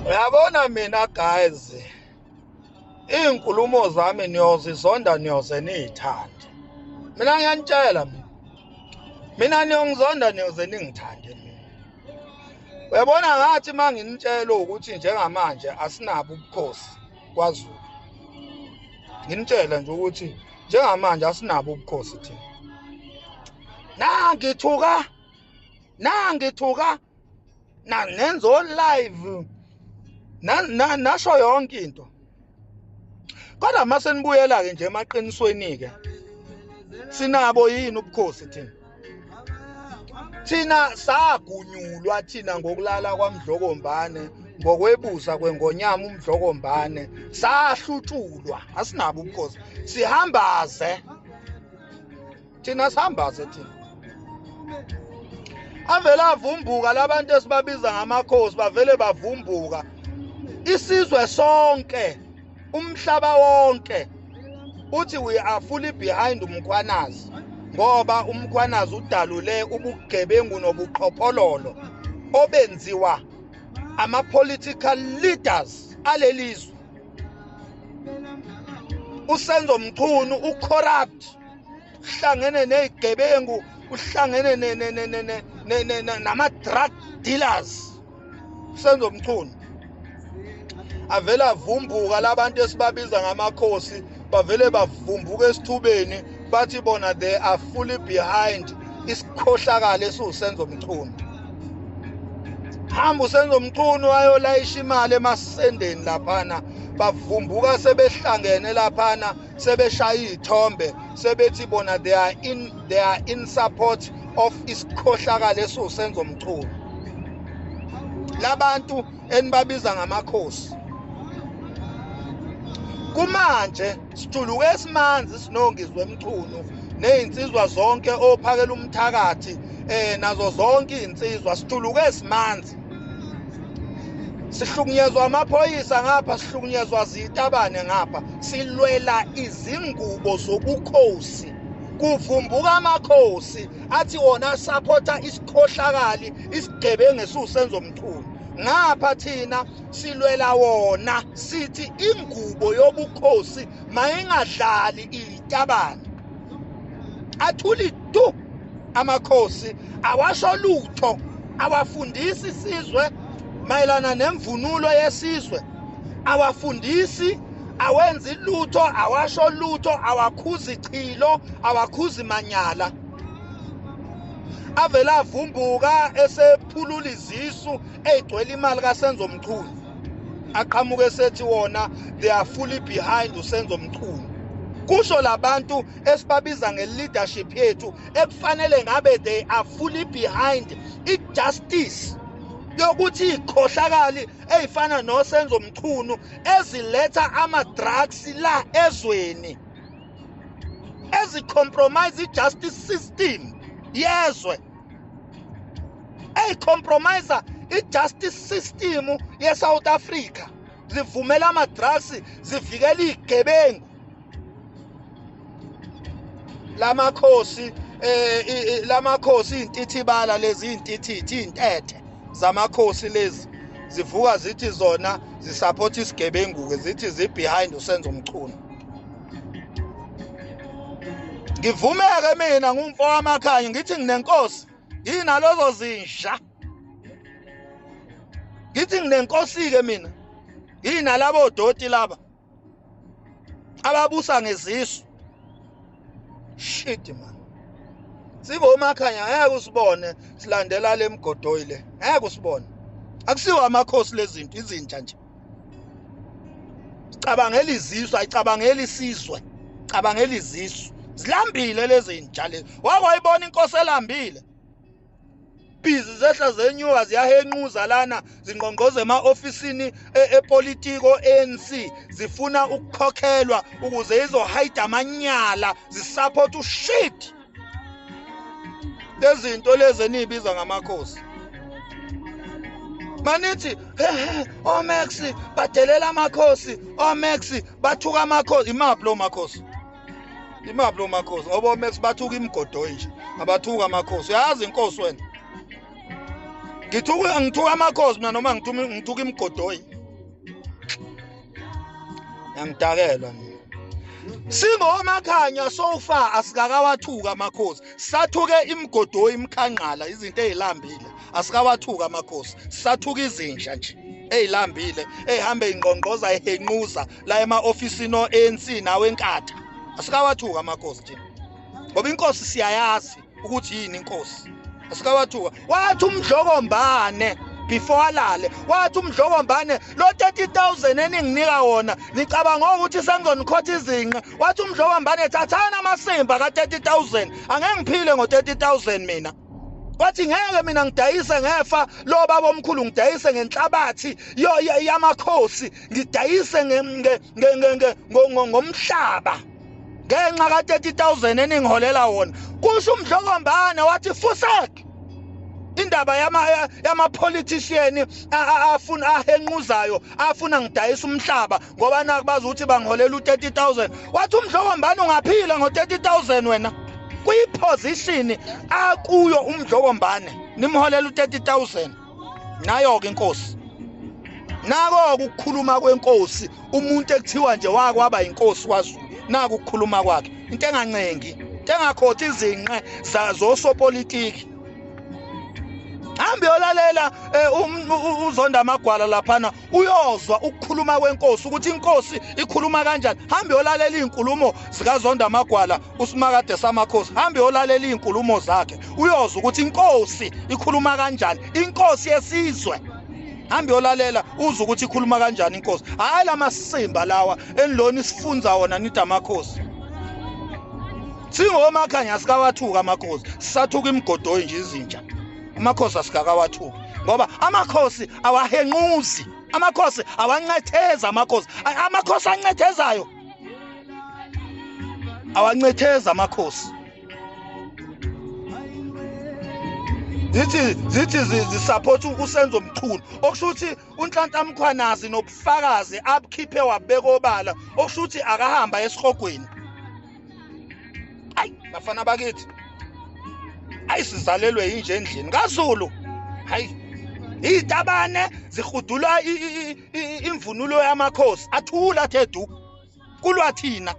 Uyabona mina guys, iy'nkulumo zami niyozizonda, niyoze niy'thande. Mina ngiyanitshela, mina niyongizonda, niyoze ningithande mina. Uyabona ngathi uma nginitshela ukuthi njengamanje asinabo ubukhosi kwaZulu, nginitshela nje ukuthi njengamanje asinabo ubukhosi thina. Nangithuka, nangithuka, nenzo live, nasho yonke into. Kodwa mase nibuyela ke nje emaqinisweni ke, sinabo yini ubukhosi thina? Thina sagunyulwa thina ngokulala kwaMdlokombane, ngokwebusa kwengonyama uMdlokombane, sahlutshulwa, asinabo ubukhosi. Sihambaze thina, sihambaze thina. Avele avumbuka labantu esibabiza ngamakhosi, bavele bavumbuka. Isizwe sonke, umhlaba wonke uthi we are fully behind uMkhwanazi, ngoba uMkhwanazi udalule ubugebengu nobuqhophololo obenziwa ama-political leaders alelizwe. USenzo Mchunu ucorrupt, uhlangene nezigebengu, uhlangene nama-drug dealers. Senzo Mchunu avela avumbuka labantu esibabiza ngamakhosi, bavele bavumbuka esithubeni, bathi bona they are fully behind isikhohlakalo esiwuSenzo Mchunu. Hamba uSenzo Mchunu ayolayisha imali emasendeni laphana, bavumbuka sebehlangene laphana, sebeshaya iy'thombe, sebethi bona they are in support of isikhohlakalo esiwuSenzo Mchunu. Labantu enibabiza ngamakhosi, kumanje sijuluke esimanzi sinoNgizwe Mchunu nezinsizwa zonke ophakela umthakathi, nazo zonke izinsizwa, sijuluke esimanzi. Sihlukunyezwa amaphoyisa ngapha, sihlukunyezwa zitabane ngapha, silwela izingubo zobukhosi. Kuvumbuka amakhosi athi wona supporta isikhohlakali, isigebengu esiwuSenzo Mchunu. Ngapha thina silwela wona, sithi ingubo yobukhosi mayingadlali itabane. Athuli tu amakhosi, awasho lutho, awafundisi isizwe mayelana nemvunulo yesizwe, awafundisi, awenzi lutho, awasho lutho, awakhuzi chilo, awakhuzi manyala. Avela avumbuka esephulula izisu eyigcwele imali kaSenzo Mchunu, aqhamuke sethi wona they are fully behind uSenzo Mchunu. Kusho labantu esibabiza nge-leadership yethu, ekufanele ngabe they are fully behind i-justice yokuthi ikhohlakali eyifana noSenzo Mchunu eziletha ama-drugs la ezweni, ezicompromise i-justice system yezwe, eyicompromise i-justice system ye-South Africa, zivumela ama-drugs, zivikela iy'gebengu. Lamakhosi, lamakhosi iy'ntithibala lezi, iy'ntithithi, iy'ntethe zamakhosi lezi, zivuka zithi zona zisupport isigebengu-ke, zithi zi-behind uSenzo Mchunu. Ngivumeke mina ngumfo wamakhanya, ngithi nginenkosi, yinalozo zinja. Ngithi nginenkosi-ke mina, yinalabo doti laba ababusa ngezisu. Shit man, singomakhanya, ngeke usibone silandela le mgodoyi le, ngeke usibone. Akusiwo amakhosi lezinto, izinja nje. Sicabangela izisu, ayicabangela isizwe, cabangela izisu. Zilambile lezi zinja lezi. Wake wayibona inkosi elambile? Busy zehla zenyuka, ziyahenquza lana, zingqongqoza ema-ofisini epolitiko ANC, zifuna ukukhokhelwa ukuze izohide amanyala, zisupport ushit. Lezinto lezi eniyibiza ngamakhosi, manithi oMax badelela amakhosi, oMax bathuka amakhosi. Imaphi lo makhosi? Imaphi lo makhosi? Ngoba oMax bathuka imigodoyi nje, abathuka amakhosi. Uyazi inkosi wena? Ngithuka, ngithuka amakhosi mina noma ngithuka imigodoyi? Ngiyagidakelwa mina. Singomakhanya so far asikakawathuka amakhosi. Sathuke imigodoyi, imikhanqala, izinto ezilambile. Asikawathuka amakhosi. Sathuka izinja nje ezilambile, ezihambe ingqongqoza ehenquza la ema-ofisini o-ANC nawe enkatha. Asikawathuka amakhosi nje. Ngoba inkosi siyayazi ukuthi yini inkosi. Asikawathuka. Wathi uMdlokombane before alale, wathi uMdlokombane lo 30,000 eninginika wona nicabanga ukuthi sengizonikhotha izinqe. Wathi uMdlokombane thathana amasimba ka 30,000, angeke ngiphile ngo 30,000 mina. Wathi ngeke mina ngidayise ngefa lo baba omkhulu, ngidayise ngenhlabathi yamakhosi, ngidayise ngomhlaba ngenxa ka 30,000 eningiholela wona. Kusho uMdlokombane wathi fusek indaba yama politician afuna ahenquzayo afuna ngidayisa umhlaba ngoba nakubaza ukuthi bangiholela u30,000. Wathi uMdlokombane ungaphila ngo30,000 wena. Kuyiposition akuyo uMdlokombane nimholela u30,000. Nayo ke inkosi. Nako ukukhuluma kwenkosi, umuntu ekuthiwa nje wakwaba inkosi kwaZulu, naku ukukhuluma kwakhe, into engancengi, into engakhothi izinqe zosopolitiki. Hambe yolalela uZonda Amagwala laphana, uyozwa ukukhuluma kwenkosi ukuthi inkosi ikhuluma kanjani. Hambe yolalela izinkulumo zikaZonda Amagwala usimakade samakhosi, hambe yolalela izinkulumo zakhe, uyozwa ukuthi inkosi ikhuluma kanjani, inkosi yesizwe. Hambe yolalela uzwe ukuthi ikhuluma kanjani inkosi. Hayi lamasimba lawa enilona isifunza wona nithi amakhosi. Singomakhanya sikawathuka amakhosi, sisathuka imigodoyi nje izinja. Amakhosi asikakawathuki ngoba amakhosi awahenquzi, amakhosi awancetheza, amakhosi amakhosi ancethezayo awancetheza amakhosi. Zithi zisupport uSenzo Mchunu, okusho ukuthi uNhlanhla Mkhwanazi nobufakazi abukhiphe wabeka obala, okusho ukuthi akahamba esihogweni. Ayi bafana bakithi, ayisizalelwe yinje endlini kaZulu. Hayi izitabane zihudula imvunulo yamakhosi, athula athe du kulwa thina.